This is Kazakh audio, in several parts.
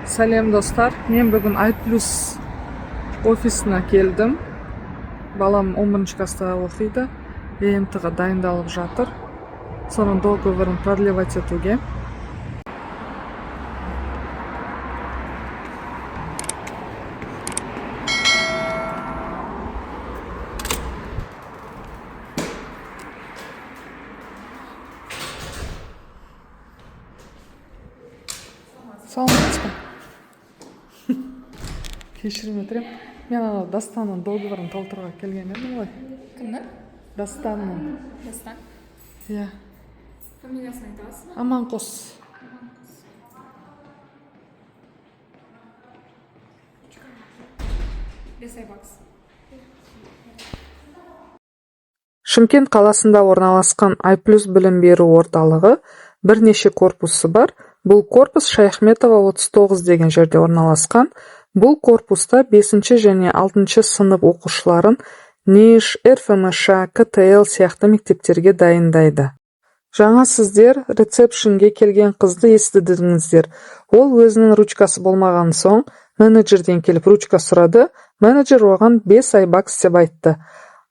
Сәлем, достар! Мен бүгін iPlus офисына келдім. Балам 11 класста оқиды, ЕНТ ға дайындалып жатыр. Соның договорын продлевать етуге. Саламатсыз ба? Кешірім өтінемін, мен анау Дастанның договорын толтыруға келген едім ғой. Кімнің? Дастанның. Дастан? Иә. Фамилиясын айта аласыз ба? Аманқос. 5 айбакс. Шымкент қаласында орналасқан iPlus білім беру орталығы, бірнеше корпусы бар. Бұл корпус Шаяхметова 39 деген жерде орналасқан. Бұл корпуста 5 және 6 сынып оқушыларын НИШ, РФМШ, КТЛ сияқты мектептерге дайындайды. Жаңа сіздер ресепшнге келген қызды естідіңіздер. Ол өзінің ручкасы болмаған соң, менеджерден келіп ручка сұрады. Менеджер оған 5 айбакс деп айтты.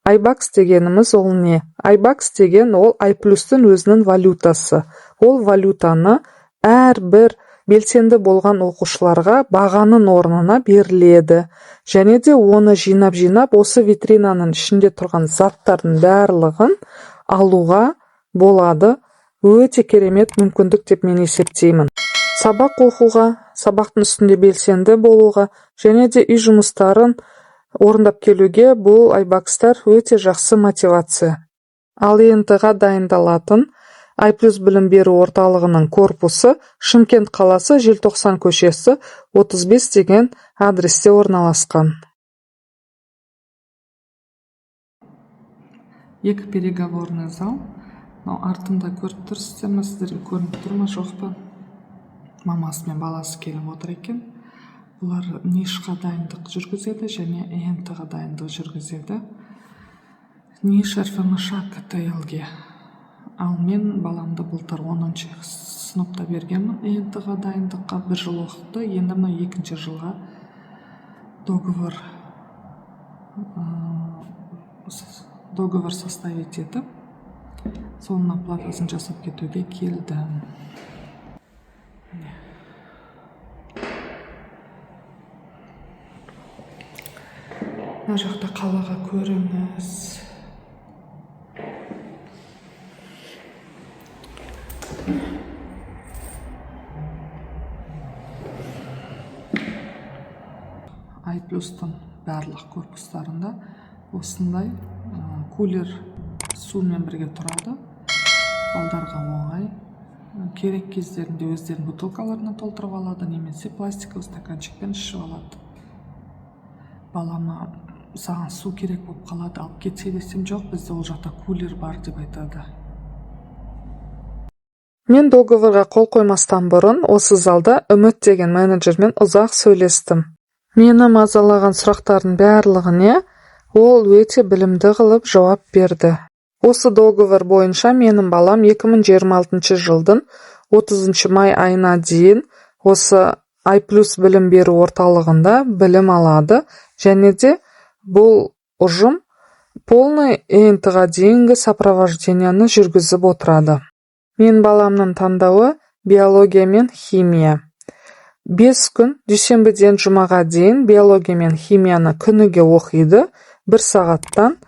Айбакс дегеніміз ол не? Айбакс деген ол iPlus-тың өзінің валютасы. Ол валютаны әрбір белсенді болған оқушыларға бағаның орнына беріледі. Және де оны жинап-жинап, осы витринаның ішінде тұрған заттардың барлығын алуға болады. Өте керемет мүмкіндік деп мен есептеймін. Сабақ оқуға, сабақтың үстінде белсенді болуға және де үй жұмыстарын орындап келуге бұл айбакстар өте жақсы мотивация. Ал ЕНТ-ға дайындалатын iPlus білім беру орталығының корпусы Шымкент қаласы, Желтоқсан көшесі 35 деген адресте орналасқан. Екі переговорный зал. Мынау артымда көріп тұрсыздар ма, сіздерге көрініп тұр ма, жоқ па? Мамасы мен баласы келіп отыр екен. Бұлар НИШ-қа дайындық жүргізеді және ЕНТ-ға дайындық жүргізеді. НИШ, РФМШ, КТЛ-ге. Ал мен баламды былтыр 10 сыныпта бергенмін ЕНТ-ға дайындыққа. Бір жыл оқыды, енді мына екінші жылға договор составить етіп, соның оплатасын жасап кетуге келдім. Міне. Мына жақта қалаға көрініс. iPlus-тың барлық корпустарында осындай кулер сумен бірге тұрады. Балдарға оңай. Керек кездерінде өздерінің бутылкаларына толтырып алады немесе пластиковый стаканчикпен ішіп алады. Балама саған су керек болып қалады, алып кетсе десем, жоқ, бізде ол жақта кулер бар деп айтады. Мен договорға қол қоймастан бұрын осы залда Үміт деген менеджермен ұзақ сөйлестім. Мені мазалаған сұрақтардың барлығына ол өте білімді қылып жауап берді. Осы договор бойынша менің балам 2026 жылдың 30 май айына дейін осы iPlus білім беру орталығында білім алады және де бұл ұжым полный ЕНТ-ға дейінгі сопровождениені жүргізіп отырады. Мен баламның таңдауы биология мен химия. 5 күн, дүйсенбіден жұмаға дейін биология мен химияны күніге оқиды бір сағаттан,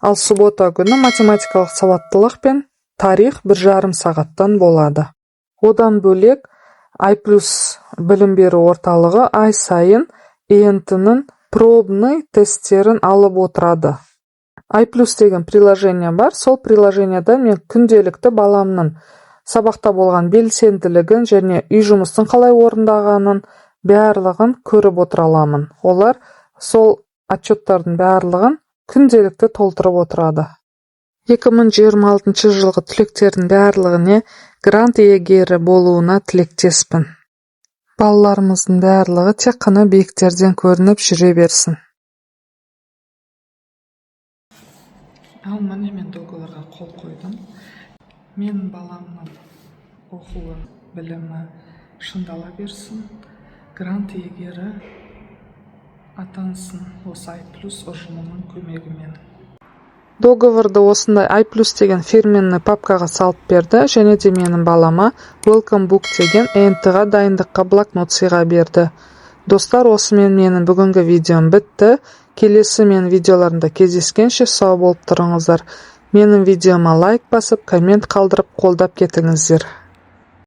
ал суббота күні математикалық сауаттылық пен тарих 1,5 сағаттан болады. Одан бөлек iPlus білім беру орталығы ай сайын ЕНТ-ның пробный тесттерін алып отырады. iPlus деген приложение бар, сол приложениеда мен күнделікті баламның сабақта болған белсенділігін және үй жұмысын қалай орындағанын барлығын көріп отыра аламын. Олар сол отчеттардың барлығын күнделікті толтырып отырады. 2026 жылғы түлектердің барлығына грант иегері болуына тілектеспін. Балаларымыздың барлығы тек қана биіктерден көрініп жүре берсін. Ал міне, мен договорға қол қойдым. Мен баламның оқуы, білімі шыңдала берсін. Грант иегері атансын осы Ай Плюс ұжымының көмегімен. Договорды осындай Ай Плюс деген фирменный папкаға салып берді және де менің балама Welcome Book деген ЕНТ-ға дайындыққа блокнот сыйға берді. Достар, осымен менің бүгінгі видеом бітті. Келесі менің видеоларымда кездескенше сау болып тұрыңыздар. Менің видеома лайк басып, коммент қалдырып, қолдап кетіңіздер.